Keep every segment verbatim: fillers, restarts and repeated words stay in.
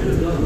Салам.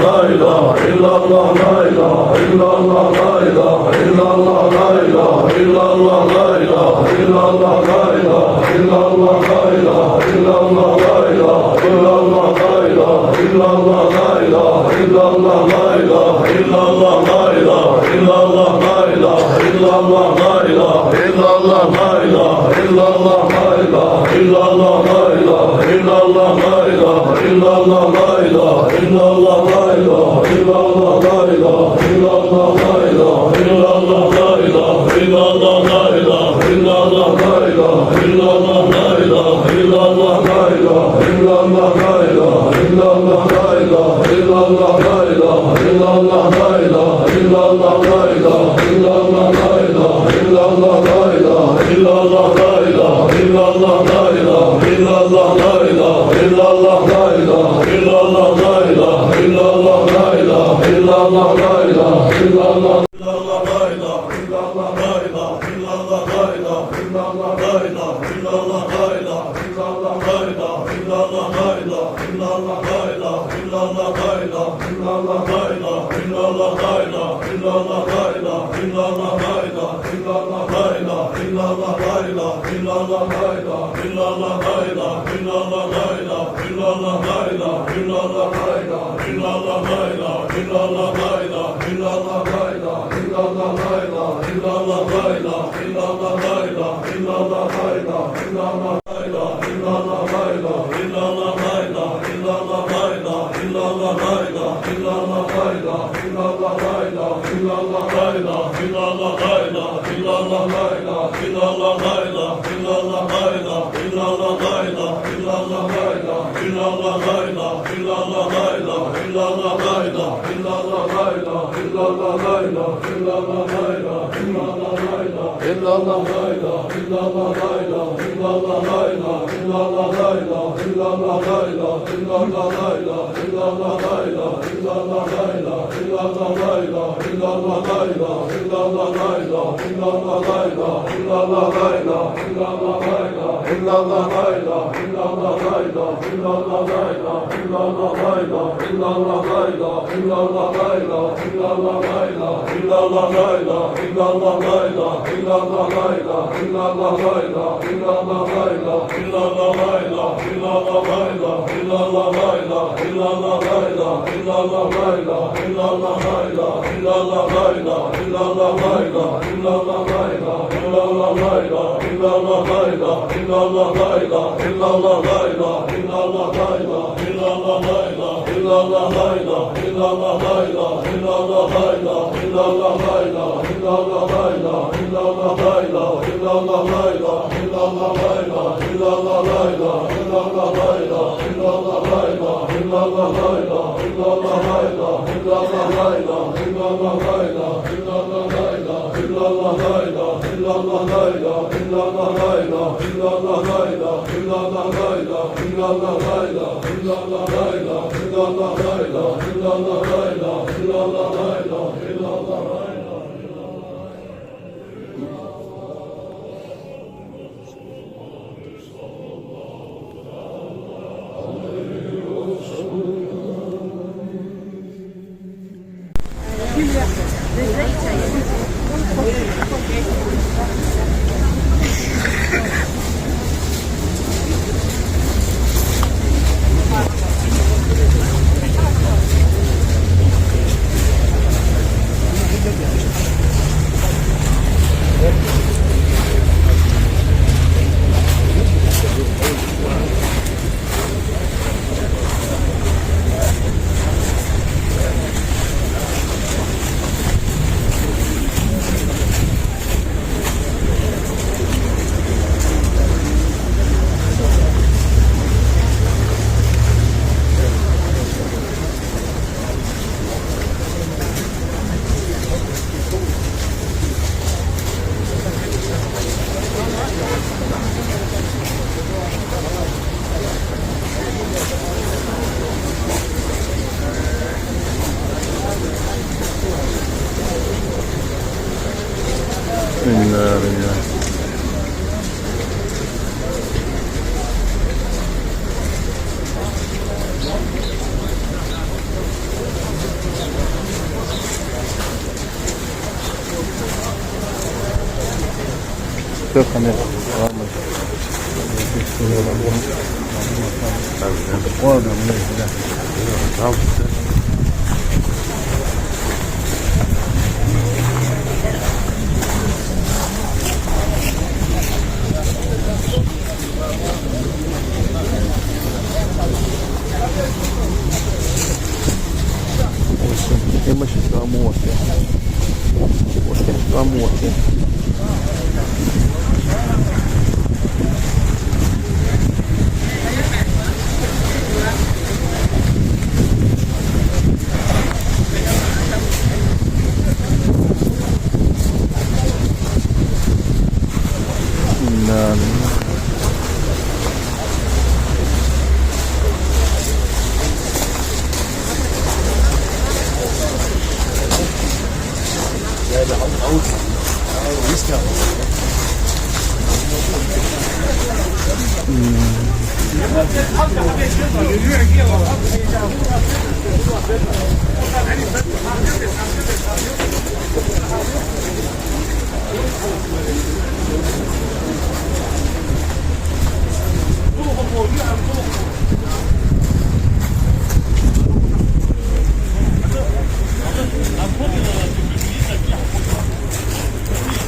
إنا لله. Имаши тӀом вохе. Вохе, тӀом вохе. إنا لله.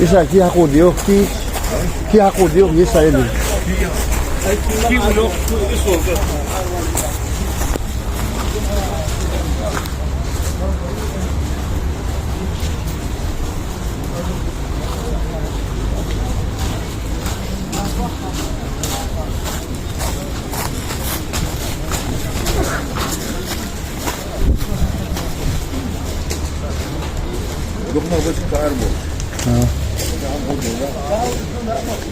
Иса, кий хьакхувда йоах, кий? Кий хьакхувда йоах, Иса или? Духна бачка арбо. А. الحمد لله.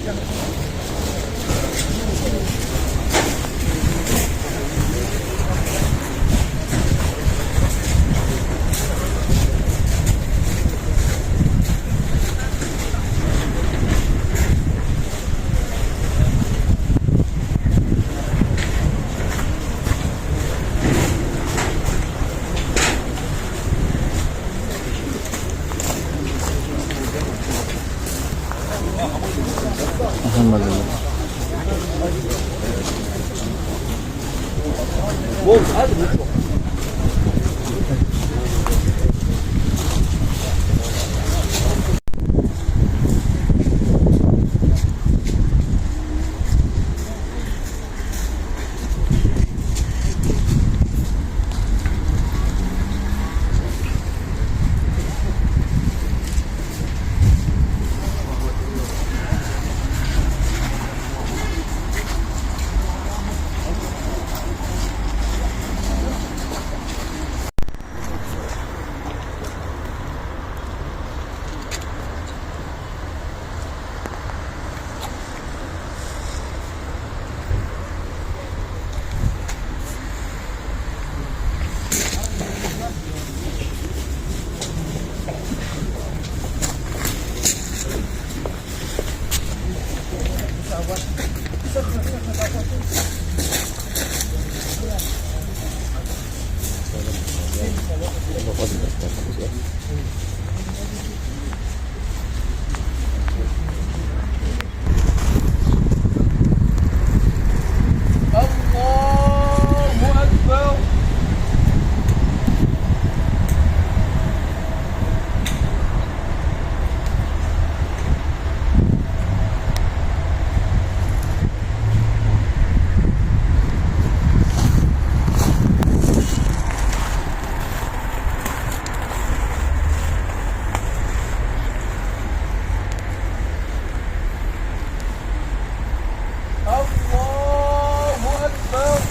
الله أكبر. الله أكبر. الله أكبر.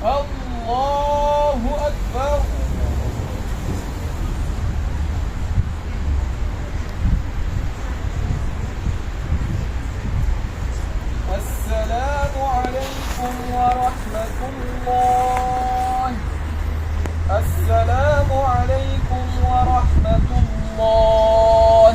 الله أكبر. السلام عليكم ورحمة الله. السلام عليكم ورحمة الله.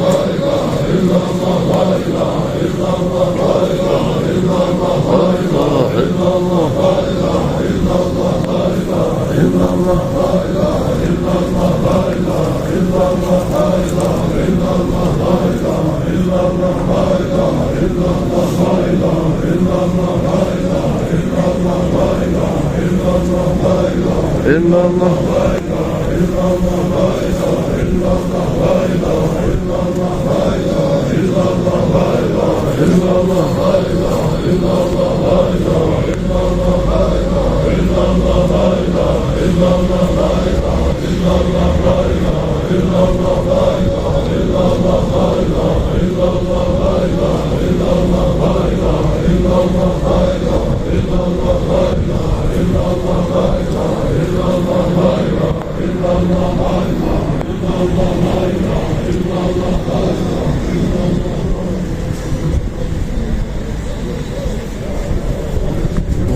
إلا الله.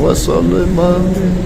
وسلم.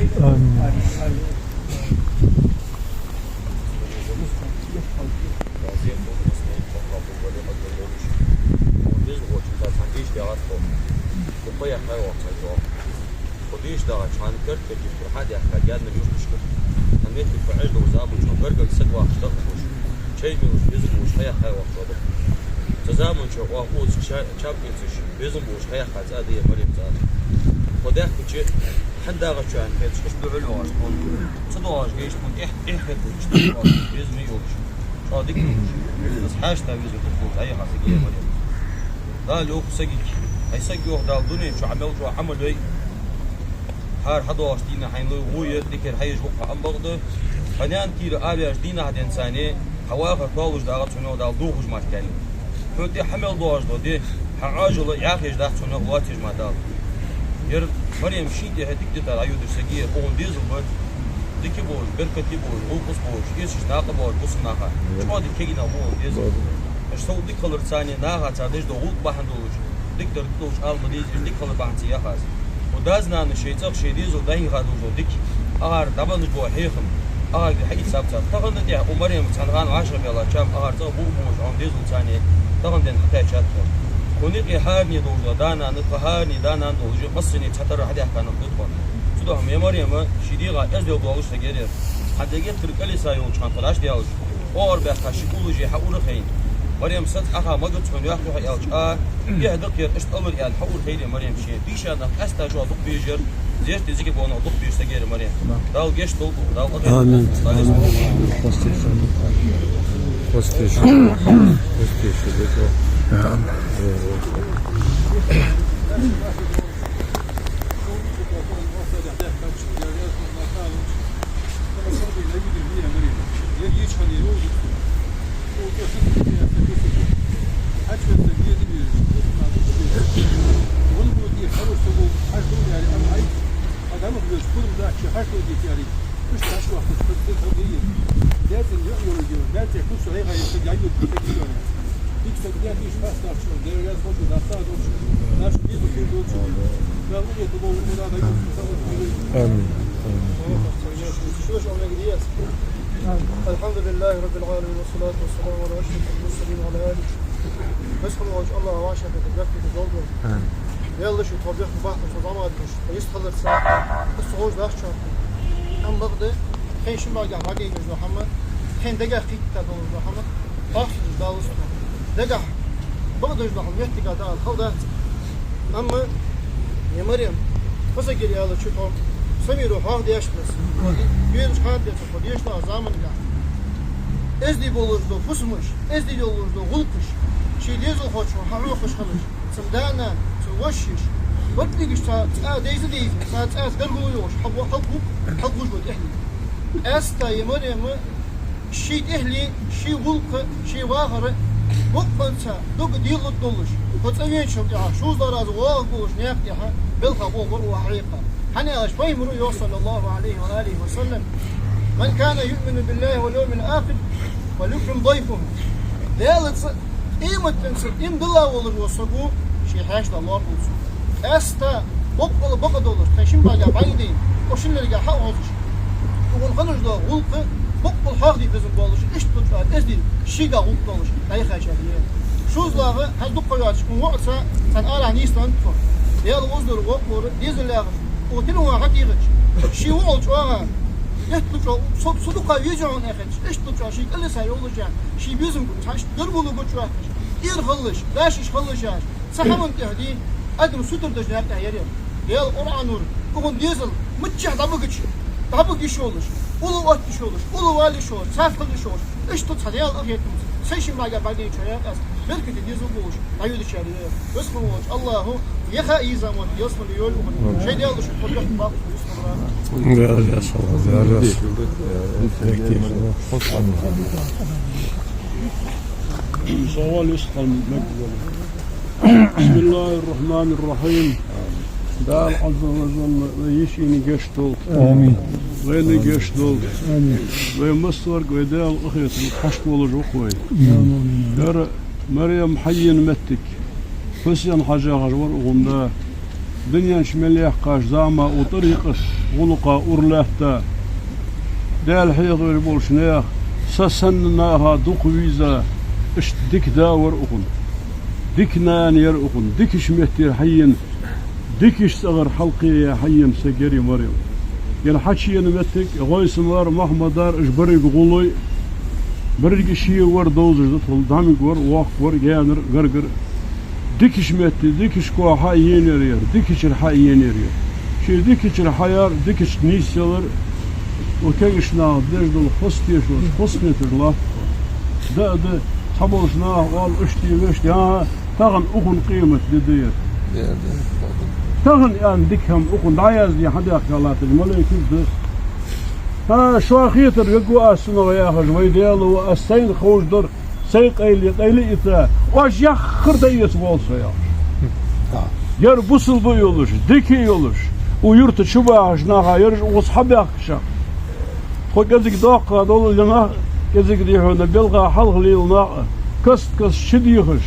Амин. Шоай мел безам болаш хьаяьккхай оаха чӀоагӀа. Цу заман чу оаха укхаза ча-, чам эцаш, безам болаш хьаяьккхай цӀа да ер Марем цӀа. Тхо даьхкача, хьан дагӀачоа хеташ, иштта духьал йоагӀаш тхона. Ца доагӀаш гайш тхона эхь-, эхь хеташ, иштта доагӀаш, безам йолаш. ЧӀоагӀа дика йолаш. Аз хьаьшта веза дукха долаш хьаяьккхай саг ер Марем. Дала йоах сагага: хӀай саг, йоах, Дала дунен чу Ӏамал чӀоагӀа Ӏамал йой. ХӀара хьадоагӀача дийнахьа хьайна лой гӀо я, дикагӀа хьаеш ва-кх хьо, амма бакъда, хьо наьна тӀера арабаьннача дийнахьа денз царна, хьа вахар тоалуш дагӀа цунах Дала дохаш мара кхел. Хьона тӀа хьа мел доагӀаш дола ди, хьа Ӏоажал яхъеш дац цунах, лоацъеш ма Дала. Ер Марем ший тӀехьа дика дитар Ӏайодаш саг я ер, укхун дезал ба. Дика болаш, беркате болаш, гӀулакхаца болаш, эшаш накъа болаш, бусалба наха. ЧӀоагӀа дика кагий нах ба укхун дезал. Аш сов дика хилар царна, наха цар деш дола гӀулакх бахьан долаш. Дика дар долаш ала ма деза, дика хилар бахьан ца яхаш. Укх даьс-нанас шоай цӀагӀа шоай дезала дӀахьийха долаш дола дика, укхар дӀабеннаш бола хьехам, укхарга хьаийцаб цар. Тахан тӀехьа укх Марем цхьан гӀана вӀашагӀбаьлча, укхар цӀагӀа буъ болаш, укхун дезал царна тахан денз хьакхаьчад тхо. Укх наькъа хӀаране долаш дола да-нана, тха хӀаране да-нана долаш, массане цхьатарра хьадаьхка нах да тхо. Цудухьа, ер Марем ший дегӀа эздел долаш саг я ер. Хьа дега тӀара кӀалиса йолча хана тхо дӀачудаьлча, оагӀорабаьхка ши уллаш хьаура хайна. Марем, саца Ӏаха магац хьона, йоах хьо аьлча, а, эхь да-кх ер, иштта алар аьнна, хьаура хайра Марем ший. Дийша нах къаьстта чӀоагӀа дукха безаш яр, зерате зикар бола нах дукха безаш саг я ер Марем. Дала гешт долда, Дала къахетам. Амин. Дала иза. Амин. Амин. الحمد لله رب العالمين، والصلاة والسلام على أشرف المرسلين وعلى آله. Веза хинна волча АллахӀа вӀашагӀкхетар беркате долда. Амин. Даьла шо тхо бехк бахьан цо зӀамига деш, йистхиларца, из ца ховш дац шоана. Амма бакъда, тхоай шин багахь бӀаргагуш дола хӀама, тхоай дегахь кхийтта долаш дола хӀама, хьоахадеш даллалца тхо. Дегахь бакъдеш дола хӀама моттиге дӀаала хала дац. Амма, ер Марем, фу саг я ер аьлча, тхо Самира хьоахадеш ма дий. Везача хана денз тхо дешаш дола заманга. Эздий болаш дола фусамаш, эздий йолаш дола гӀулакхаш, ший дезалхочоа хьахьокхаш хилар. Цун да-нана, цун вошаш, бакъдерг цхьа цӀа дайза-дайза, цхьа цӀаца гаргало йолаш, хьалбо-, хьалкхувш, хьалкхувш ба тӀехьли. Къаьстта ер Марем ший тӀехьли, ший гӀулакха, ший вахара бокъонца дог делургдолаш, хьо цӀавеначул тӀехьагӀа шозлагӀа раьза воагӀаргволаш наькъа тӀехьа белха болх бар укхо хьаькха. ХӀана аьлча Пайхамара йоах, صلى الله عليه وآله وسلم: من كان يؤمن بالله واليوم الآخر فليكرم ضيفه. Даьлаца, къематденца иман дилла волаш вола саг ва, ший хьаьшашта лоархӀалва цо. Къаьстта боккъала бакъдолаш, тхоай шин багахь бӀаргадайна, укх шиннарга хьаозаш, укхун хинна дола гӀулакх боккъала хьоахаде безам болаш, иштта долча эздий, шийга гӀулакх долаш дӀаяхача ле. ШозлагӀа, хӀанз дукха ха йоацаш, укхун воӀаца цхьан арахьа нийсденнад тхо. Даьла ваздар воккхавар, дезал яхаш, укх телефон хьатӀаийхача, ший воӀал чӀоагӀа, иштта долча, со, со дукха веза хьона аьнна хеташ, иштта долча ший кӀалиса йолаш, ший безам гуча, цхьа иштта гаргало гуча ваьккхаш, тӀера хилалаш, дашаш хилалаш, цхьа хӀаман тӀехьа дий, адам сутара деш наькъа тӀа яр ер. Даьла Къуръанора, укхун дезал миччахьа дӀабигача, дӀабига йиш йолаш, уллув отта йиш йолаш, уллув вала йиш йолаш, цхьацца хила йиш йолаш, иштта цхьа Даьла къахетамца, сай шин багахь бӀаргадайначоа юкъе беркате дезал болаш дӀайодачарех я. Веза хинна волча АллахӀа яха изамот ялсмале йойла укхунна. Шоай Даьла шо тхо бехк баккха веза хинна. Даьла раьза хилва, Даьла раьза хилва. Салават юсхал мегвала. بسم الله الرحمن الرحيم. Дала Ӏазза ва жалла вай йишийна гешт долда. Амин. Вайна гешт долда. Амин. Вай массаварг вай Даьла къахетамца хьашт волаш ва-кх вай. Амин. Ер Марем хьаена моттиг, Хьусен-Хьажа яхаш вар укхун да. Дунен чу мел яьккхача заман укх тӀарикъата, гӀулакха ура лаьтта, Даьла хьехавеш болча наьха, са санна наха дукха вийза, иштта дика да вар укхун. Дика нана яр укхун, дикача меттера хьаена, дикача цӀагӀара хьалкхеяь хьаена саг яр ер Марем. Ер хьачуена моттиг ГӀойсамара, Мохьмадара, уж беррига гӀулой, Беррига ше вар довзаш да тхо, дӀамига вар, воккха вар, гаьнара, гаргара. Дикача метте, дикача коа хьаенаяр, дикачара хьаенаяр. Ше дикачара хьаяр, дикача нийсъялар, укх кегийча наха деш дола хоза тешалаш, хоза хетар латташ. Да а да, цхьаболча наха оал, иштта, вешта, а, тахан укхун къематди да ер. Тахан аьнна дика хӀама укхун дӀаязде хьадаьхка латташ малейкаш да. ХӀа, шоана хетар вега ва аз цунах яхаш, вай Даьла ва, аз сайна ховш дар, сай къайле, къайле а ийца, оаш яххар да эца воал со яхаш. Ер бусалба а йолаш, дика а йолаш, укх юрта чу бахача наха, ераш укхаза хьабаьхкача. Тхо кӀезига доккха дола нах, кӀезига дехьона белха хьалха лела нах, каст-каста чу дехаш,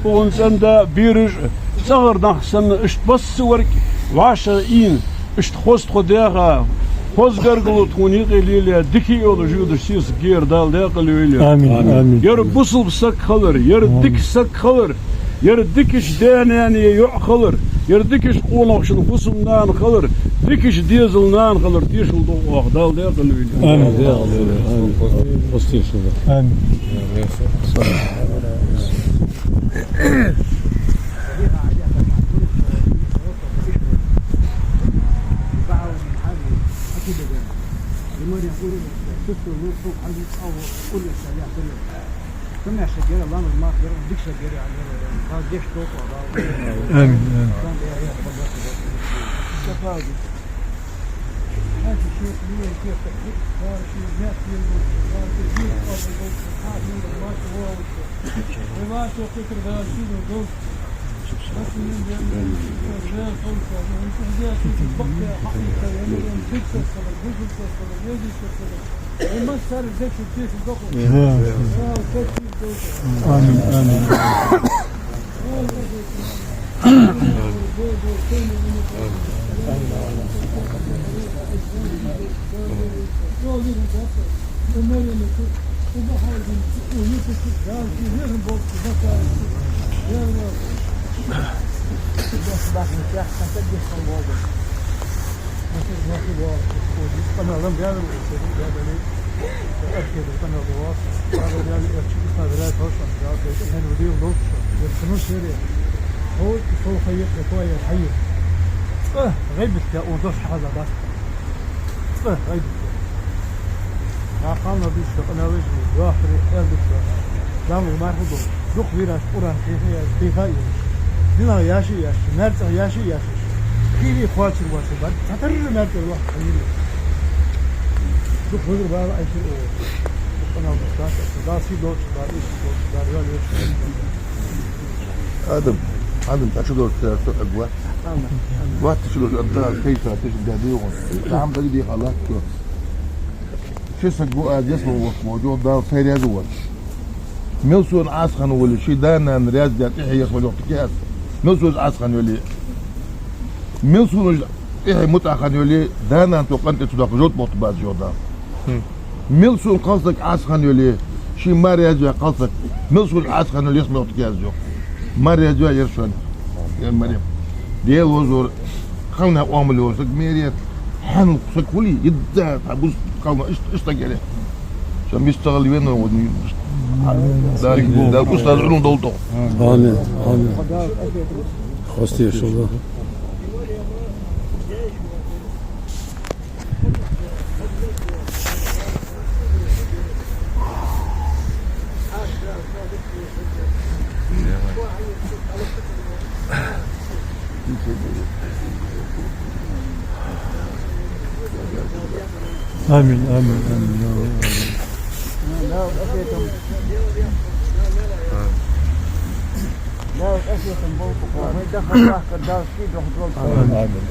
укхун цӀен-да, бераш а, цӀагӀара нах санна, иштта массаварг вӀашагӀийна, иштта хоза тхо даьха, хоза гаргало тхона юкъе лелаяь, дика а йолаш, жудаш сесаг гера Дала даькъала войла. Амин, амин. Ер бусалба саг хилар, ер дика саг хилар, ер дикача даь-наьна йоӀ хилар, ер дикача къонахчун фусам-нана хилар, дикача дезала нана хилар тешал ду оаха, Дала даькъала войла. Амин. Амин. Амин, амин. Амин, амин. Цкъа гӀайбат даь, он дош хьалха дац. Цкъа гӀайбат даь. Нах кхалнах дийша, къамаьл деш, йоахари аьлча, Дала марха долда. Дукха вираш Къуръан хьийха а, хьийха а йолаш. Динах яши а яшаш, маьрцӀах яши а яшаш. Кхийри кхоачар воацаш бар, цхьатарра маьрцӀа лоаха хьийла. Дукха вагар бала айшир оаха. Къамаьл деш дац, Дала сий долча, Дала иштта долча, Дала йоал йолча. Адам, Адам, тӀа чу долча царца агва. Ватта чу долча Адам, кайса тешин даьди йогӀун. Там даги дихала, чу. Ши саг гу аз ясла вохк мо, жо Дала сай раьза воацаш. Мел сона Ӏаса хинна вале, ший да-нана раьза даь тӀехьа яхла йохтаке аз. Мел сона Ӏаса хинна вале. Мел сона тӀехьа мутӀахь хинна вале, да-нана цу къинтӀера цу доккха жовт бохта бац, жо Дала. Мел сона кхалсаг Ӏаса хинна йоле, ший мар язъяь кхалсаг, мел сона Ӏаса хинна йоле, ясмелхта каьза йо. Мар язъяь яр шоана. Яр Марем. Дела вазор, ханна къомал йолаш саг мер яр, хьанал саг хулий, йидда, тха бус калма ишт, ишт саг яре. Шо мис цагӀал вено, вот, да, да, устаз Ӏулун долтох. Амин, амин. Хосте шо да. Амин, амин, амин, я Рабби, амин. Амин, амин.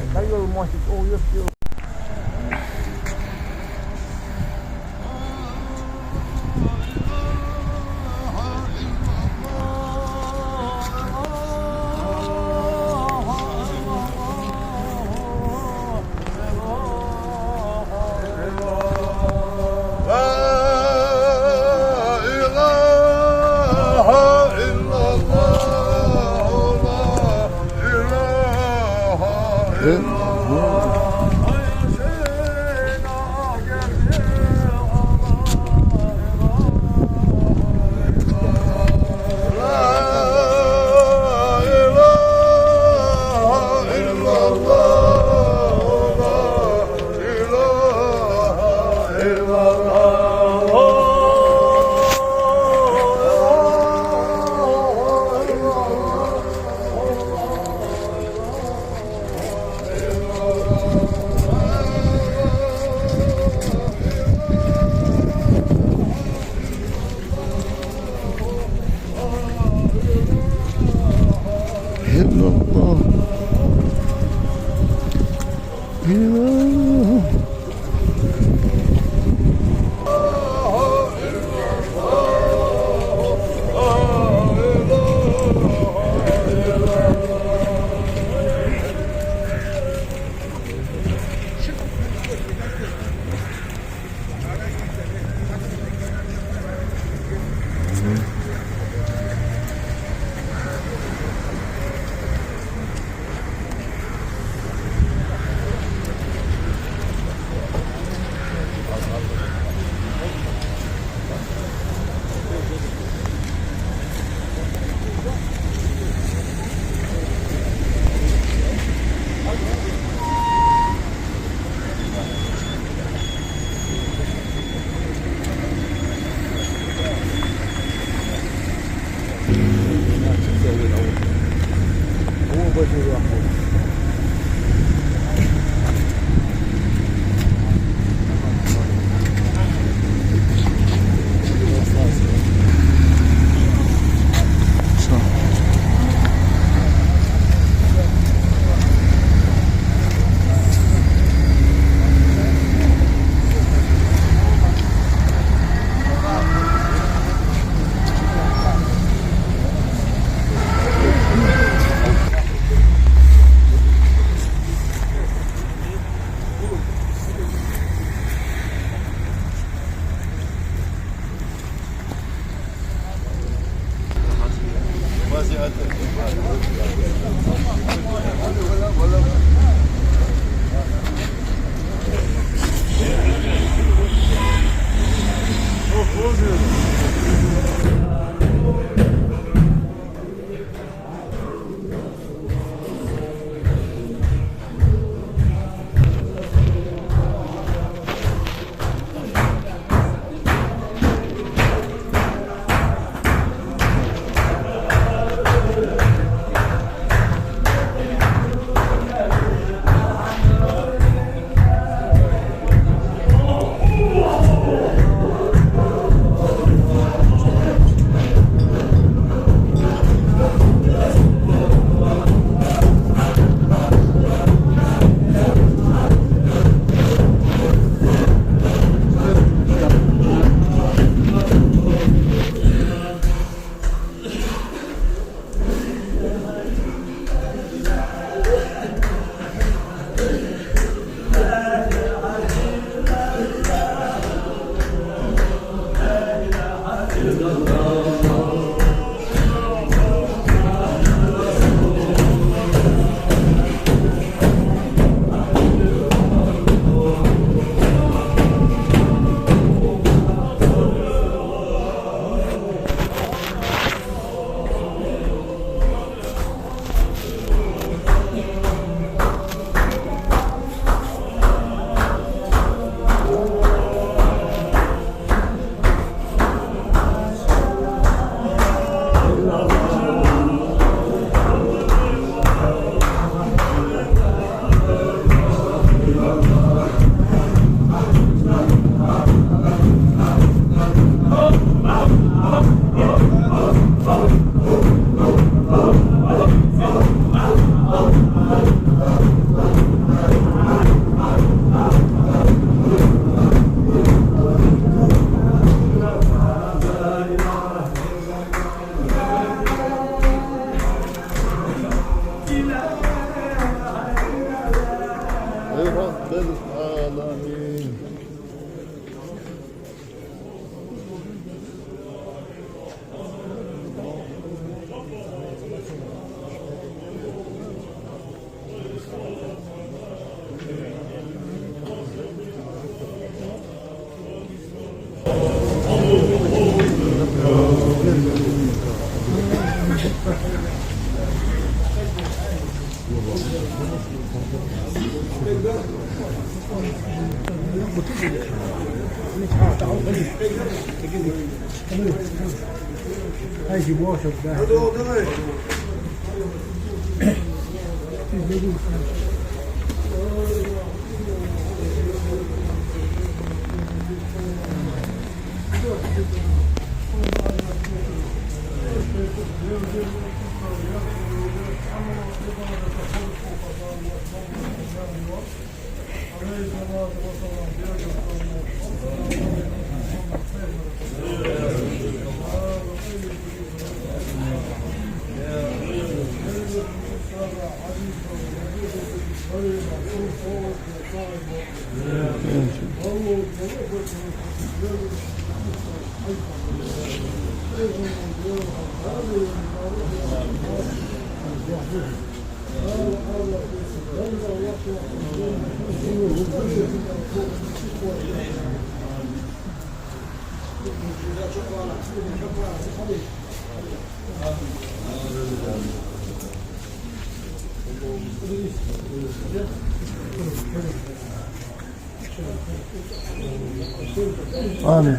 آمين.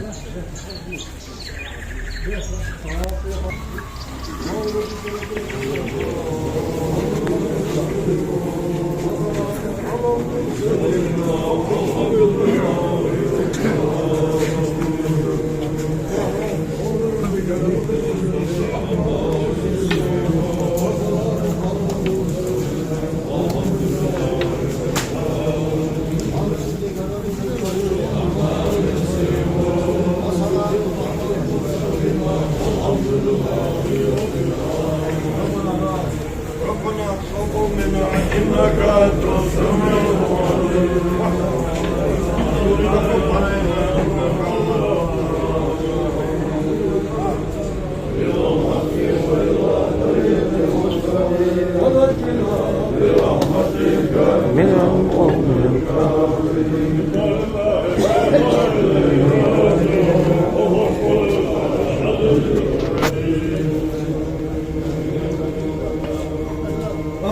ربنا تقبل منا إنك أنت السميع العليم.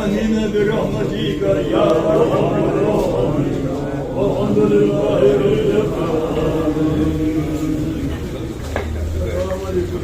آمين برحمتك يا أرحم الراحمين. والحمد لله رب العالمين. السلام عليكم.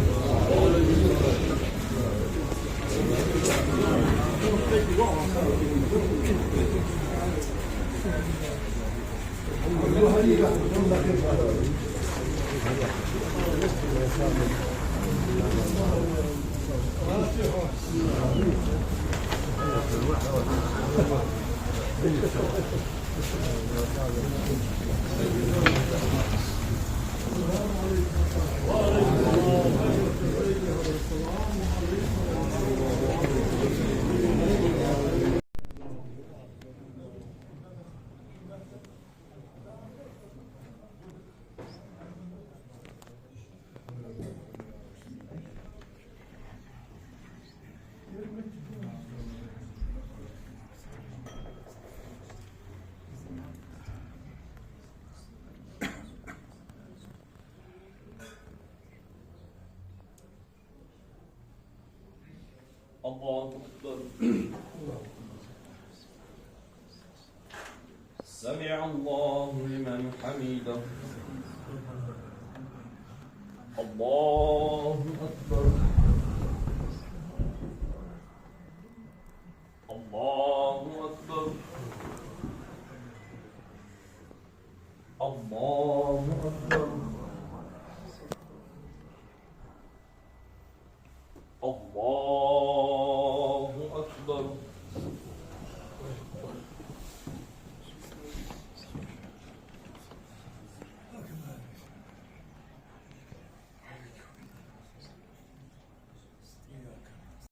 الله أكبر. سمع الله لمن حمده. الله أكبر.